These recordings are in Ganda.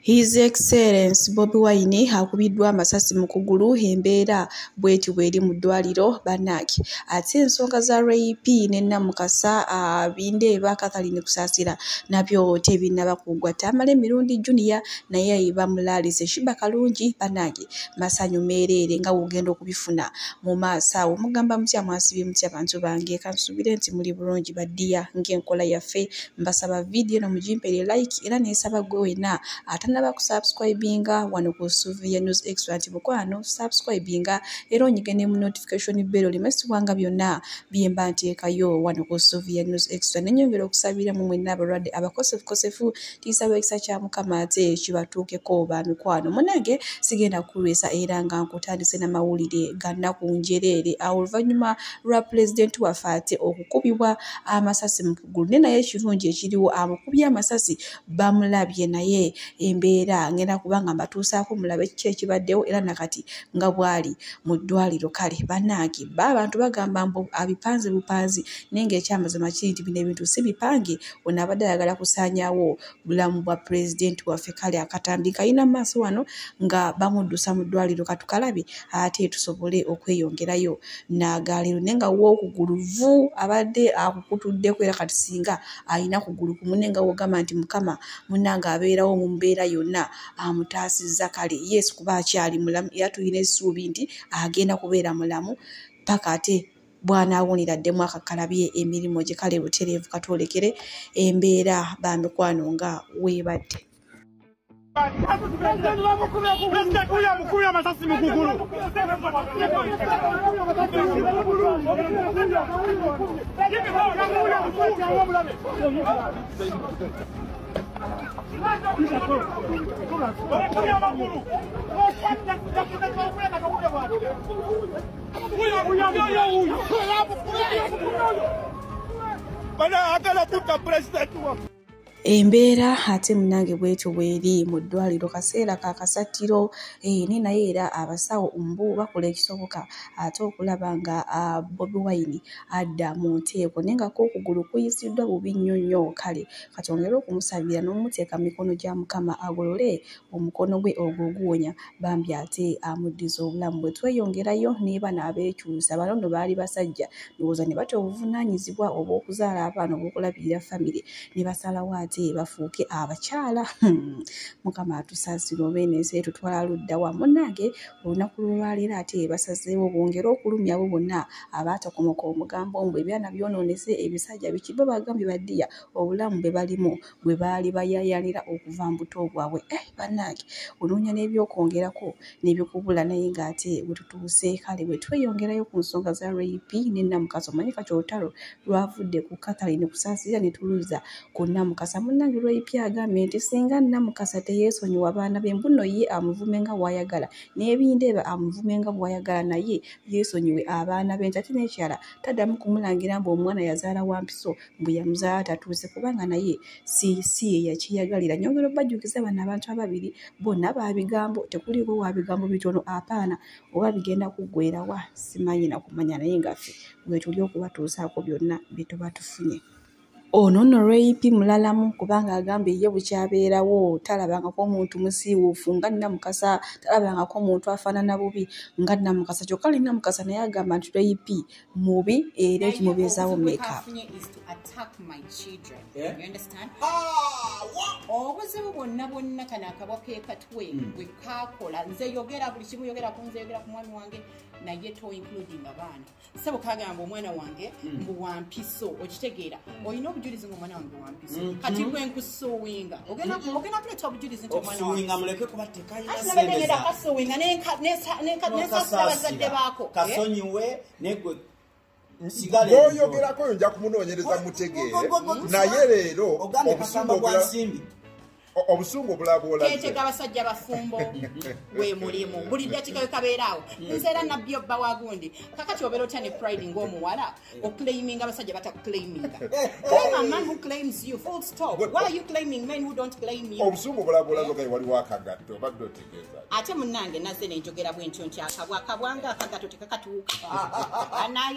His Excellency Bobi Wine akubiddwa amasasi mu kugulu, embeera bw'eti bw'eri mu ddwaliro bannange. Ate ensonga za Ray P ne Namukasa Bindeeba Catherine Kusaasira nabyo tebinnaba kuggwa. Tamale Mirundi Junior naye bamulaalize. Sheebah Kalungi bannange masanyu meereere nga w'ogenda okubifuna mu maaso awo. Mugamba mutya, mwasibye mutya bantu bange? Kansuubire nti muli bulungi baddiya ng'enkola yaffe. Mbasaba vidiyo eno mugimpeere like, era neesaba gwe wenna atannaba kusubscribinga wano ku Suvia News Extra nti mukwano subscribinga era onyige ne mu notification bell oleme sibwanga byonna bye mba nteekayo wano ku Suvia News Extra. Nennyongera okusabira mu mwenna abalwadde abakosefukosefu, tiisaba ekisa kya Mukama ate kibatuukeko ba mikwano. Munnange sigenda kulwisa era nga nkutandise n'amawulire ga nnaku njereere awo oluvannyuma lwa pulezidenti waffe ate okukubibwa amasasi mu kugulu. Naye naye ekirungi ekiriwo, amukubye amasasi bamulabye, naye embeera ngenda kubanga mbatuusaako mulabe kiki ekibaddewo era nakati nga bw'ali mu ddwaliro. Kale bannange, ba abantu bagamba mbu abipanze bupanzi, naye ng'ekyamazima kiri nti bino ebintu si bipange. Ono abadde ayagala kusaanyaawo bulamu bwa pulezidenti waffe. Kale akatambi kayina mu maaso wano nga bamuddusa mu ddwaliro, katukalabe ate tusobole okweyongerayo n'agaleero. Naye nga wookugulu vu abadde akukutuddeko, era kati singa alina kugulu kumu, naye nga wogamba nti Mukama munnange abeerawo mu mbeera yonna amutaasizza. Kale yes, kuba akyali mulamu era tulina essuubi nti agenda kubeera mulamu paka ate bw'anaawonera ddemu akakkalabye emirimu gye. Kale butereevu katwolekere embeera bamikwano nga weebadde. President huyu amukubye amasasi mu kugulu. Bamukubye amagulu. Huyu bana agala kutta president waffe. Embeera ate munnange bw'etyo bw'eri mu ddwaliro kaseera ka kasattiro, ne naye era abasawo mbu bakola ekisoboka ate okulaba nga Bobi Wine adda mu nteeko, naye nga ko okugulu kuyisiddwa bubi nnyo nnyo. Kale katwongere okumusabira n'omuteeka mu mikono gya Mukama agolole omukono gwe ogwo oguwonya bambi ate amuddize obulamu. Bwe tweyongerayo ne bano abeekyusa, bano nno baali basajja ndowooza ne batya obuvunaanyizibwa obw'okuzaala abaana, obw'okulabirira famire, ne basalawo ate bafuuke abakyala. Mukama atusaasire, oba eno ensi etutwala ludda wa? Munnange olunaku lw'olwaleero ate basazeewo bongere okulumya abo bonna abaatokomoka omugambo mbu ebyana byonoonese, ebisajja biki. Bo bagambye baddiya obulamu bwe balimu bwe baali bayaayaanira okuva mu buto bwabwe. Bannange onoonya n'ebyokwongerako n'ebikubula, naye ng'ate bwe tutuuse. Kale bwe tweyongerayo ku nsonga za Ray P ne Namukasa, omanyi kati olutalo lwavudde ku Catherine Kusaasira ne tuluza ku Namukasa. Munnange Ray P agambye nti singa Namukasa teyeesonyiwa baana be, mbu nno ye amuvume nga bw'ayagala n'ebindeeba amuvume nga bw'ayagala, naye yeesonyiwe abaana be, nti ate n'ekirala taddamu kumulangira mbu omwana yazaala wa mpiso, mbu yamuzaala tatuuse, kubanga naye si si ye yakiyagalira. Nyongera obbajjukiza bano abantu ababiri bonna ba bigambo, tekuliiko wa bigambo bitono apaana, oba bigenda kuggweera wa simanyi na kumanya, naye nga ffe bwe tuli okubatuusaako byonna bye tuba tufunye. Ono nno Ray P mulalamu kubanga agambye ye bukyabeerawo talabangako omuntu musiiwuufu nga Namukasa, talabangako omuntu afaanana bubi nga Namukasa. Kyokka ne Namukasa naye agamba nti Ray P mubi era Naye ekimubeezaawo obuzibu bwe makeup. Kafunye is to attack my children. Yeah. You understand? Ah, what? Obuzibu bwonna bwonna kano akabwa ke katwe bwe kakola, nze yogera buli kimu, yogera ku nze, yogera ku mwami wange, naye to including abaana. Sebo kagamba omwana wange mbu wampiso, okitegeera? Olina obujulizi ng'omwana wange wampiso? Kati gwe nkusuwinga, ogenda kuleeta obujulizi nti omwana wange Okusuwinga muleke kuba tekayina Ati nabadde ngenda sente. kasuwinga nensasula abazadde baako, eh? Kasonyiwe negwe sigala. Bw'oyogerako oyo nja kumunoonyereza mutegeere, naye leero Ogambye obusungu kasamba gwa nsimbi. Obusungu obulala bw'olaze. Keetega abasajja bafumbo we mulimu buli ddakiika we kabeeraawo. Nze era nabbi obba wa gundi. Kakati obeera otya ne pride ng'omuwala oclaiminga abasajja batakuclaiminga? Claim a man who claims you, full stop. Why are you claiming men who don't claim you? Obusungu obulala bw'olaze ogaye waliwo akagatto, obadde otegeeza? Ate munnange nazze nenjogera bwentyo nti akabwa akabwanga akagatto tekakatuuka.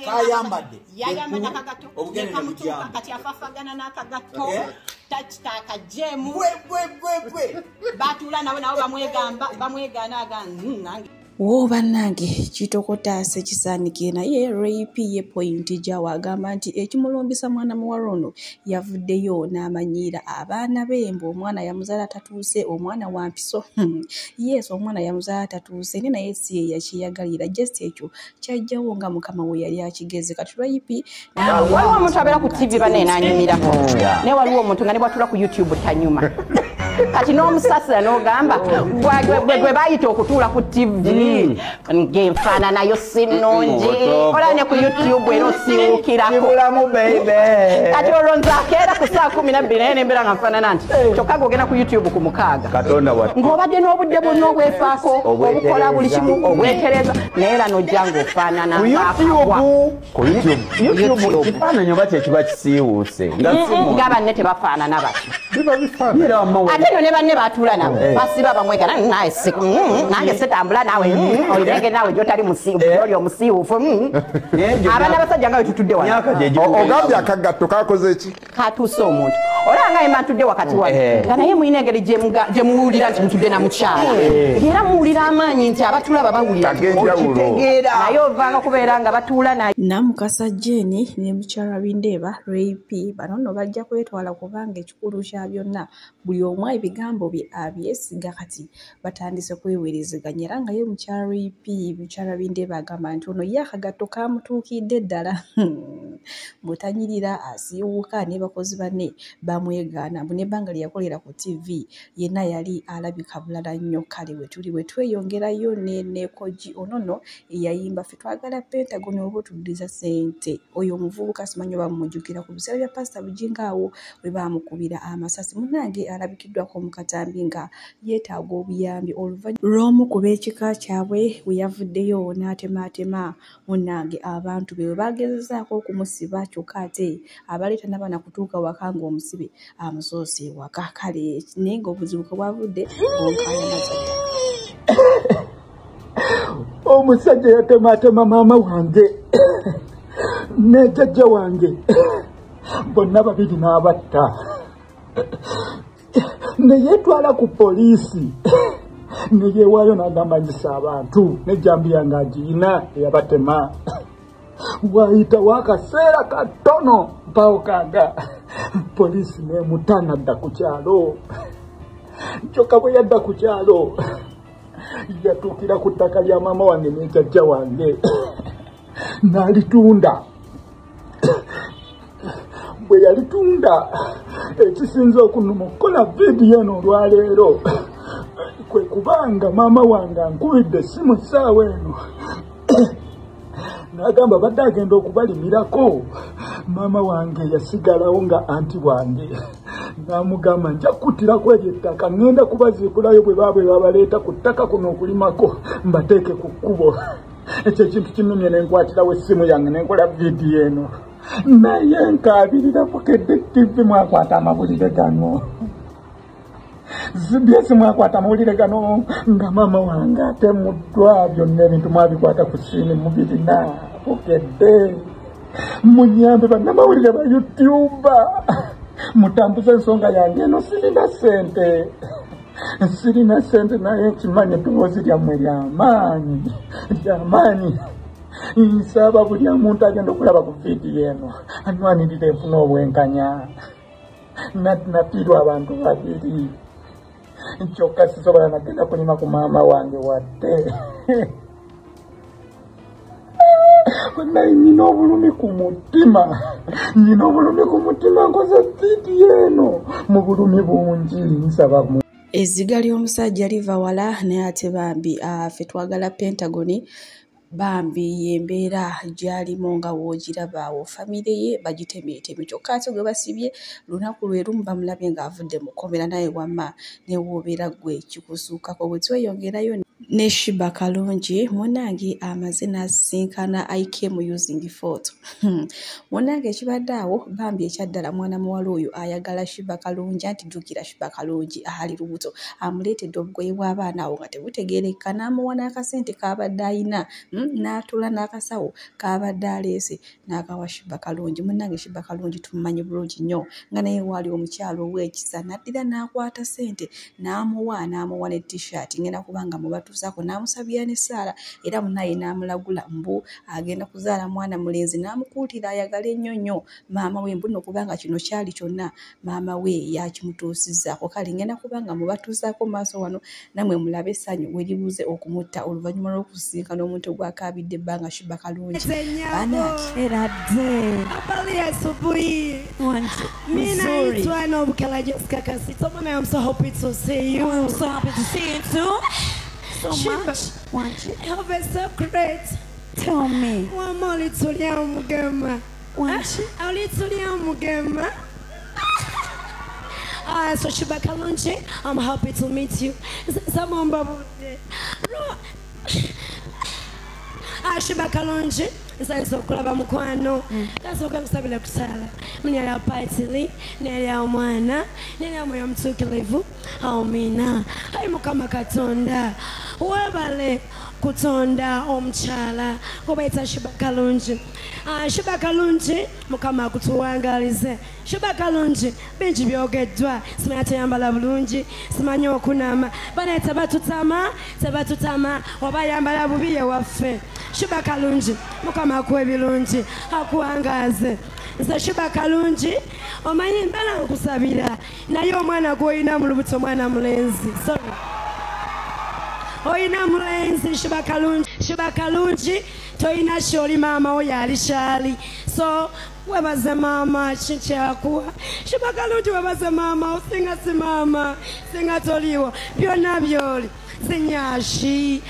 Kayambadde. Yayambadde akagatto Obugere nekamutuuka. ne bujamba. Kati afafagana n'akagatto. Eh? Takajemu Gwe. Batuula nabo bamwegamba bamwegaana agamba nange. Wo bannange kitokotaase kisaanikire naye Ray P ye point gyawo agamba nti ekimulumbisa mwana muwala ono yavuddeyo n'amanyiira abaana be mbu omwana yamuzaala tatuuse, omwana wa mpiso. Yes, omwana yamuzaala tatuuse naye si ye yakiyagalira, just ekyo kyajjawo nga mukama we yali akigeze. Kati Ray P waliwo omuntu abeera ku TV banne n'anyumirako, naye waliwo omuntu nga ne bw'atuula ku YouTube tanyuma. Kati n'omusasira n'ogamba gwe bayita okutuula ku TV ng'enfaananayo si nnungi, olaba ne ku YouTube era osiiwuukirako. Kati olwo nze akeera ku ssaawa 12 naye nembeera nga nfaanana nti kyokka g'ogenda ku YouTube ku 6 ng'obadde n'obudde bwonna obwefaako obukola buli kimu obwetereza, naye era n'ojja ng'ofaanana ng'akagwa. Ku YouTube ekifaananyi oba kye kiba kisiiwuuse nga banne tebafaanana batyo. Ate nno ne banne batuula nabo basiba bamwegana nange sitambula naawe olirenge naawe gy'otali oli omusiiwuufu. Abaana abasajja nga bwe tutudde wano ogambye akagatto kakoze ki? Katuuse omuntu olaba nga yemba ntudde wakati wano nga naye mulina engeri gye muwulira nti mutudde na mukyala, era muwulira amaanyi nti abatulaba bawulira naye ovanga kubeera nga batuula naye. Namukasa Jane ne mukyala Bindeeba Ray P bano nno bajja kwetwala kubanga ekikulu kya byonna buli omu ebigambo bye abyesiga. Kati batandise kwewerezeganya era nga ye mukyala Ray P mukyala Bindeeba agamba nti ono ye akagatto kamutuukidde ddala mutanyirira asiiwuuka ne bakozi banne bamwegaana mbu n'ebbanga lye yakolera ku TV yenna yali alabika bulala nnyo. Kale we tuli we tweyongerayo ne Nekoji ono nno eyayimba ffe twagala Pentagon oba otuddiza ssente. Oyo omuvubuka simanyi oba mumujjukira ku biseera bya Pasita Bugingo awo we baamukubira amasasi. Munnange alabikiddwako mu katambi nga yeetaaga obuyambi oluvannyuma lw'omu ku b'ekika kyabwe we yavuddeyo n'atemaatema munnange abantu be we bagezezaako okumusiba kyokka ate abaleeta n'abaana kutuuka waka ng'omusibe amusoose waka. Kale naye ng'obuzibu kwe bwavudde bonkaayana zadda. Omusajja yatematema maama wange ne jjajja wange bonna babiri n'abatta, ne yeetwala ku poliisi ne yeewaayo n'agamba njisa abantu n'ejjambiya ng'agiyina eyabatema. Wayitawo akaseera katono mpaawo kanga poliisi n'emuta n'adda ku kyalo. Kyokka bwe yadda ku kyalo yatuukira ku ttaka lya maama wange ne jjajja wange n'alitunda. Bwe yalitunda ekisinza okunnuma okukola vidiyo eno olwaleero kwe kubanga maama wange ankubidde essimu ssaawa eno n'agamba badde agenda okubalimirako. Maama wange yasigalawo nga anti wange n'amugamba nja kuttirako eryo ettaka, ŋŋenda kubaziikulayo bwe baabwe babaleeta ku ttaka kuno okulimako mbateeke ku kkubo. Ekyo ekintu kinnumye ne nkwatirawo essimu yange ne nkola vidiyo eno, naye nkaabirira Bukedde TV mwakwata amawulire gano, ZBS mwakwata amawulire gano nga maama wange atemuddwa, byonna ebintu mwabikwata ku siini mubirina. Bukedde munyambe bannamawulire ba YouTube mutambuze ensonga yange eno. Sirina ssente, sirina ssente, naye nkimanyi eddoboozi lyammwe lyamaanyi lyamaanyi. Nsaba buli omuntu agenda okulaba ku vidiyo eno anwanirire enfuna obwenkanya. Nafiirwa abantu babiri kyokka sisobola nagenda kulima ku maama wange wadde. Naye nina obulumi ku mutima, nina obulumi ku mutima, nkoze vidiyo eno mu bulumi bungi. Nsaba Ezziga ly'omusajja liva wala naye ate bambi ffe twagala Pentagon. Bambi y'embeera gy'alimu nga w'ogiraba awo famire ye bagitemeeteme, kyokka ate gwe basibye lunaku lwe lumu bamulabye ng'avudde mu kkomera. Naye wamma ne w'obeera ggwe kikusuukako. Bwe tweyongerayo Ne Sheebah Kalungi munnange amaze n'asisinkana IK mu using photo. Munnange ekibadde awo bambi ekyaddala mwana muwala oyo ayagala Sheebah Kalungi anti jjukira Sheebah Kalungi ali lubuto amuleetedde obugoye bw'abaana awo nga tebutegeerekeka n'amuwa n'akasente k'abadde ayina n'atula n'akasawo k'abadde aleese n'akawa Sheebah Kalungi. Munnange Sheebah Kalungi tumumanyi bulungi nnyo nga naye waali omukyalo ow'ekisa n'addira n'akwata ssente n'amuwa ne t-shirt ngenda kubanga mubatuusaako n'amusabira n'essaala era munnaye n'amulagula mbu agenda kuzaala mwana mulenzi n'amukuutira ayagale ennyo nnyo maama we mbu nno kubanga kino kyali kyonna maama we yakimutuusizzaako. Kale ngenda kubanga mubatuusaako maaso wano nammwe mulabe essanyu we libuze okumutta oluvannyuma lw'okusisinkana omuntu gw'akaabidde ebbanga Sheebah Kalungi. Banaake Habari ya asubuhi. Mimi naitwa Nobukala Jessica Kasito. I'm so happy to see you. I'm so happy to see you too. So much. I have a secret. Tell me. Wama ulitulia mgema. Ulitulia mgema. So Sheebah Kalungi, I'm happy to meet you. Sheebah Kalungi, nsanyusa okulaba mukwano. Kasooka nkusabira kusala. Munyala patili, nerya omwana, nerya mwoyo omutuukirivu. Amina. Ayi Mukama Katonda, weebale kutonda omukyala gwe Sheebah Kalungi. Sheebah Kalungi, Mukama akutuwangalize. Sheebah Kalungi, bingi byogeddwa, simanyi teyambala bulungi, simanyi okunama. Banaye tebatutama, oba yambala bubi ye waffe. Sheebah Kalungi, Mukama akuwa ebirungi, akuwangaze. Nze Sheebah Kalungi, omanyi mbala nkusabira, naye omwana gw'olina mu lubuto mwana mulenzi. Sorry. Oyina mulenzi Sheebah Kalungi. Sheebah Kalungi, toyina ky'oli maama wo yali kyali. So webaze maama kikyakuwa. Sheebah Kalungi webaze maama, osinga si maama, singa toliwo, byonna by'oli. Sinyashi.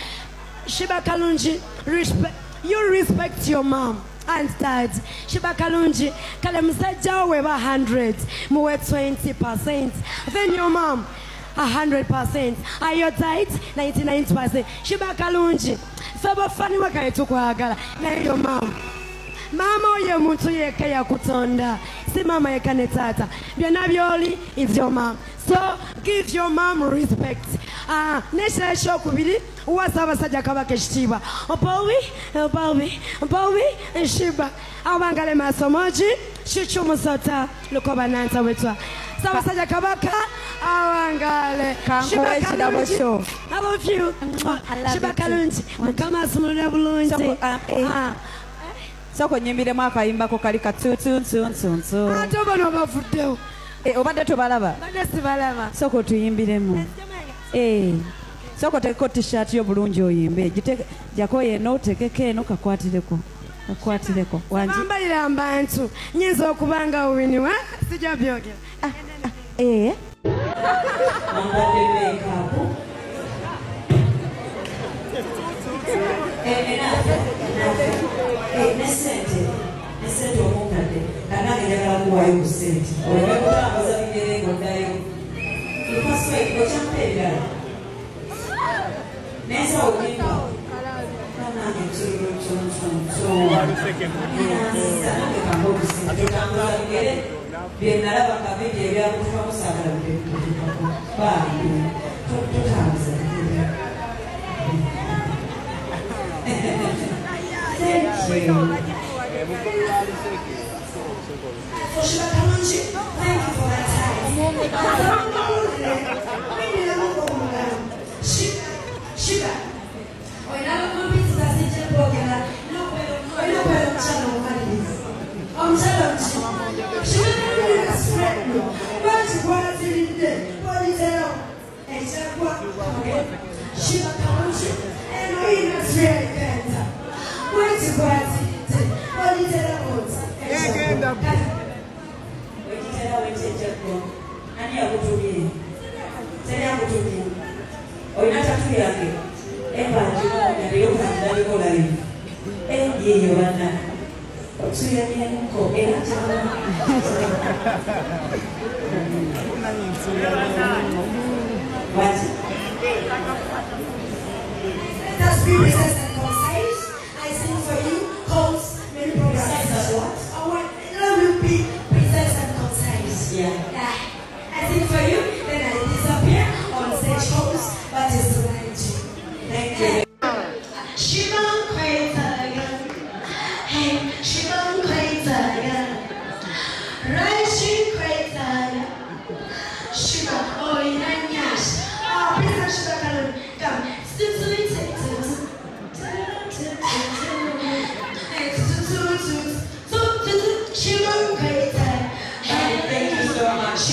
Sheebah Kalungi, respect, you respect your mom and dad. Sheebah Kalungi, kale musajja wo weba 100, muwe 20%. Then your mom, 100%. Are your diet 99%. Sheebah Kalungi, feba fani wakaye tukwagala. Naye your mom. Mama oyo muntu yekka yakutonda. Si mama yekka ne taata. Byonna by'oli is your mom. So give your mom respect. N'ekirala ekyokubiri, wa Ssaabasajja Kabaka ekitiibwa. Obowi, Sheebah. Awangale maaso mangi, Chuchu Musota, Lukoba Nantawetwa. Ssaabasajja Kabaka, awangale. Sheebah Kalungi, I love you. Sheebah Kalungi, Mukama asumulule bulungi. Soko nyimbiremu akayimbako kali katutuntuntuntu. Ate bano bavuddewo. Obadde tobalaba? Badde sibalaba. Soko tuyimbiremu. Soko tekeko t-shirt yo bulungi oyimbe. Jako yeno otekeko eno kakwatireko. Kakwatireko. Wangi. Bambalira abantu. Nyinza okuba nga owiniwa. Sijja byogera. Ambadde makeup. Nesente omukadde kanange njagala kuwaayo ku ssente oleme kutambuza bigere ng'oddayo ipasweki okyampa ebirala n'ensawo gimpa kanange ntutuntuntunanange kamba okusente otambuza bigere bye nalaba kavidiyo ebyakutuukako saagala bikutuukako bambi totambuza bigere. Thank you. For Sheebah Kalungi, thank you for that time. Sheebah, Sheebah Kalungi, Ani akutumye? Teri akutumye. Olina tatu yange. Emba ngimanyi yokandaliko live. Yeyo bana. Otuyanyemuko era kyala. Wati. be precise and concise. I sing for you, host many programs. What? I want, let me be precise and concise. Yeah. I sing for you, then I disappear on stage host, but it's tonight. Thank you. Thank you so much.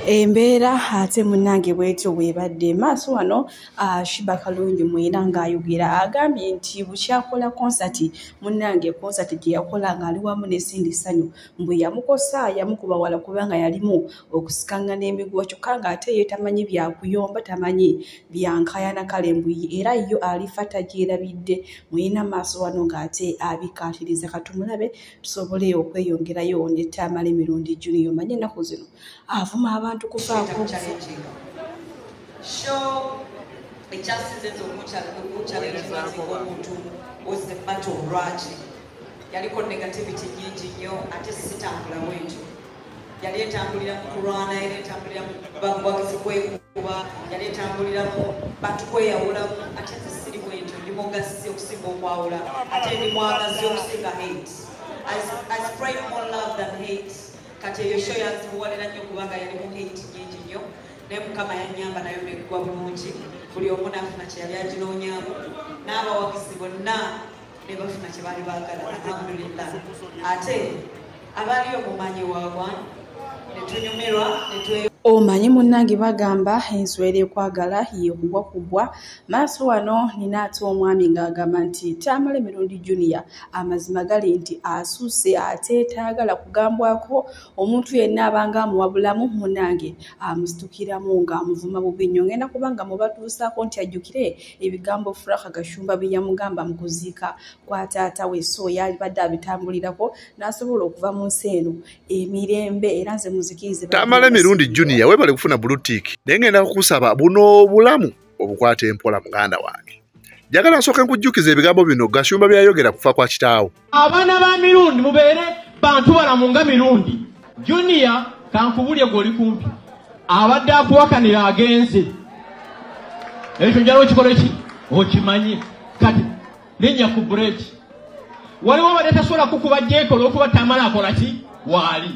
Embeera ate munnange bwetyo bwebadde maaso wano. Sheebah Kalungi mwera ng'ayogera agambye nti bukyakola konsati munnange, konsati gye yakola ng'ali wamu ne Cindy Sanyu, mbwe yamukosa yamukuba wala kubanga yalimu okusikanga n'emiguwa, kyokka ng'ate ye tamanyi byakuyomba, tamanyi byankayana, kale mbwe era yo alifa tagyerabidde. Mwina maaso wano ng'ate abikaatiriza, katumulabe tusobole okweyongerayo ne Tamale Mirundi Junior. Manye ennaku zino avuma abantu kufaako. Show ekyasinze nze okuchallenginga omuntu was the battle of Raji. Yaliko negativity nyingi nnyo, ate sitambula bwentyo. Yali etambulira mu kulwana, yali etambulira mu bawagizi kwekuba, yali etambulira mu bantu kweyawulamu, ate nze siri bwentyo. Ndi mugasi okusinga okwawula, ate ndi mwagazi okusinga hate. I spread more love than hate. Kati eyo show yanzibuwalira nnyo kubanga yalimu hate nyingi nnyo, naye Mukama yannyamba nayo neggwa bulungi, buli omu n'afuna kye yali aginoonyaamu, n'abawagizi bonna ne bafuna kye baali baagala, alhamdulillah. Ate abaaliyo mumanyi waagwan ne tunyumirwa ne twe Omanyi munnange bagamba enswera ekwagala ye kugwa kugwa. Maaso wano nina ate omwami ng'agamba nti Tamale Mirundi Junior amazima gali nti asuuse ate tayagala kugambwako omuntu yenna abanga amuwa bulamu, munnange amusitukiramu ng'amuvuma bubi nnyo. Ngenda kubanga mubatuusaako nti ajjukire ebigambo Furaha Gashumba bye yamugamba mu kuziika kwa taata we, so yalibadde abitambulirako n'asobola okuva mu nsi eno emirembe. Era nze muzikirize. Tamale Mirundi Junior, webale kufuna blue tick, naye ngenda kukusaba buno obulamu obukwata empola muganda wange. Njagala nsooke nkujjukiza ebigambo bino Gashumba byayogera kufa kwa kitaawo. Abaana ba Mirundi mubeere bantu balamu nga Mirundi Junior. Kankubulye gw'oli kumpi abadde akuwakanira agenze, ekyo njala okikole ki okimanyi. Kati linnya ku bureeki, waliwo abadde tasobola kukuba jeeko olw'okuba Tamale akola ki waali.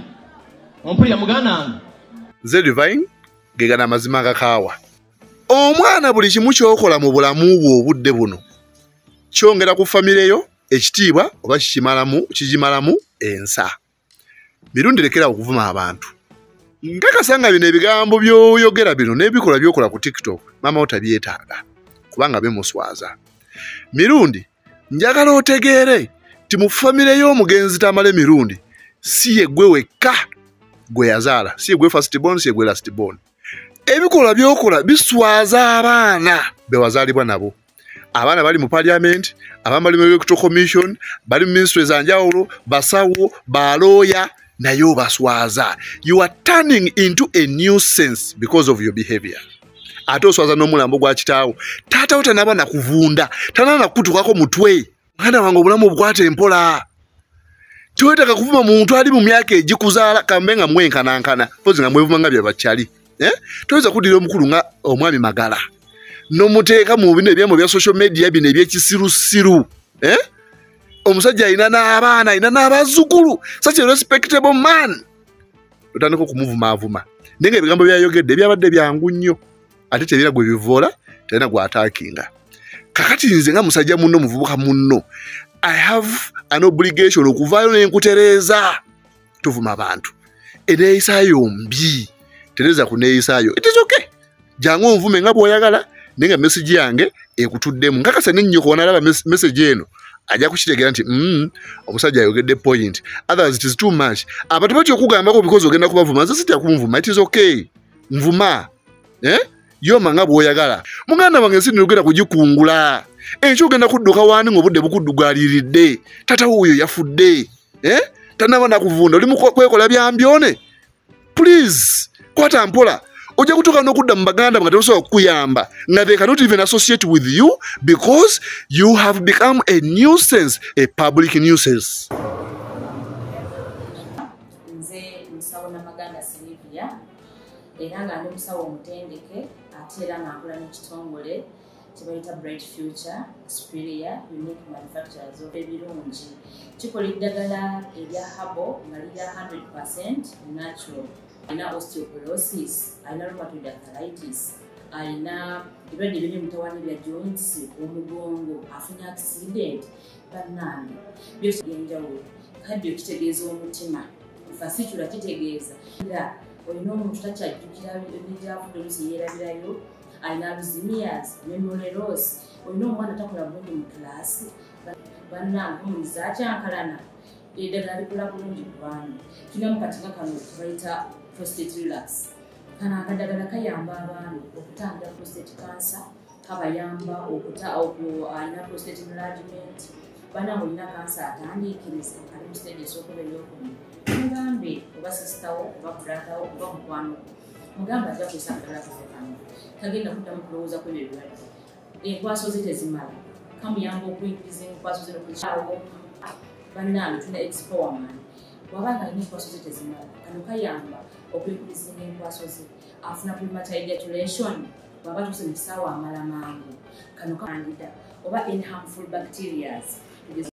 Ompulira muganda wange? Nze Divine gegana amazima agakaawa. Omwana buli kimu ky'okola mu bulamu bwo obudde buno kyongera ku famire yo ekitiibwa oba kikimalamu ensa. Mirundi lekera okuvuma abantu. Nkakasa nga bino ebigambo by'oyogera bino n'ebikolwa by'okola ku TikTok maama wo tabyetaaga kubanga bimuswaza. Mirundi njagala otegeere nti mu famire y'omugenzi Tamale Mirundi si ye gwe wekka gwe yazaala, si ye gwe first born, si ye gwe last born. Ebikolwa by'okola biswaza abaana be wazaalibwa nabo. Abaana bali mu parliament, abamu bali mu electoral commission, bali mu ministry za njawulo, basawo, balooya, naye obaswaza. You are turning into a nuisance because of your behavior. Ate oswaza n'omulambo gwa kitaawo. Taata wo tanaba nakuvunda, tanaba nakutukako mutwe. Mwana wange obulamu obukwate empola. Tiwetaaga kuvuma muntu ali mu myaka egikuzaala kambe nga mwenkanankana, mpozi nga mwevuma nga bye bakyali. Toyinza kuddira omukulu nga omwami Magala n'omuteeka mu bino ebyamwe bya social media bino ebyekisirusiru. Omusajja alina n'abaana, alina n'abazzukulu, such a respectable man. Otandika okumuvumaavuma, naye nga ebigambo byayogedde byabadde byangu nnyo, ate tebira gwe bivoola, terina gw'ataakinga. Kakati nze nga musajja munno, muvubuka munno, I have an obligation okuvaayo ne nkutereeza. Tuvuma abantu, eneeyisaayo mbi, tereeza ku neeyisaayo. It is okay, jangu onvume nga bw'oyagala, naye nga message yange ekutuddemu. Nkakasa ne nnyoko w'onaalaba message eno Ajja kukitegeera nti omusajja ayogedde point. Others it is too much. Abantu batya okugambako because ogenda kubavuma. Nze sitya kunvuma, it is okay. Nvuma. Yoma nga bw'oyagala. Muganda wange ensi nogenda kugikungula. Enkyo ogenda kudduka waani ng'obudde bukuddugaliridde. Taata wuuyo yafudde. Tannaba nakuvunda, oli mu kwekola byambyone. Please, kwata mpola. Ojja kutuuka n'okudda mu baganda nga tebasobola kukuyamba, nga they cannot even associate with you because you have become a nuisance, a public nuisance. Nze musawo Namaganda Sylvia, era nga ndi musawo omutendeke ate era nga nkola n'ekitongole kye bayita Bright Future Superior Unique Manufacturers of ebirungi. Kikola eddagala erya herbal nga lirya 100% natural. Alina osteoporosis, alina rheumatoid arthritis, alina ebirwadde eby'emitawaana ebya joints, omugongo, afunye accident, bannange byose ebyenjawulo. Kaddio kitegeeza omutima, fasicula kitegeeza era olina omuntu takyajjukira ebyavudde oluusi yeerabirayo, alina Alzheimer's, memory loss, olina omwana takola bulungi mu kilaasi, bannange omulizi akyankalana, eddagala likola bulungi ku baana. Tulinamu kati nga kano kebayita prostate relax. Kano akadagala kayamba abaana okutangira prostate cancer, kabayamba alina prostate enlargement, bannange olina kansa atandiikiriza ali mu stage esooka oba ey'okubiri, mugambe oba sisitawo oba brotherwo oba mukwano gwo, mugambe ajja kukozesa akadagala kaffe kano, tagenda kuddamu kulowooza ku ebyo ebirwadde. Enkwaso ze tezimala, kamuyamba okuyingiza enkwaso ze n'okukyawo. Bannange tulina expowerman, bw'aba nga alina enkwaso ze tezimala, kano kayamba okuyingiza enkwaso ze, afuna premature ejaculation, bw'aba atuuse mu kisaawe amala mangu, kano kandida oba any harmful bacterias.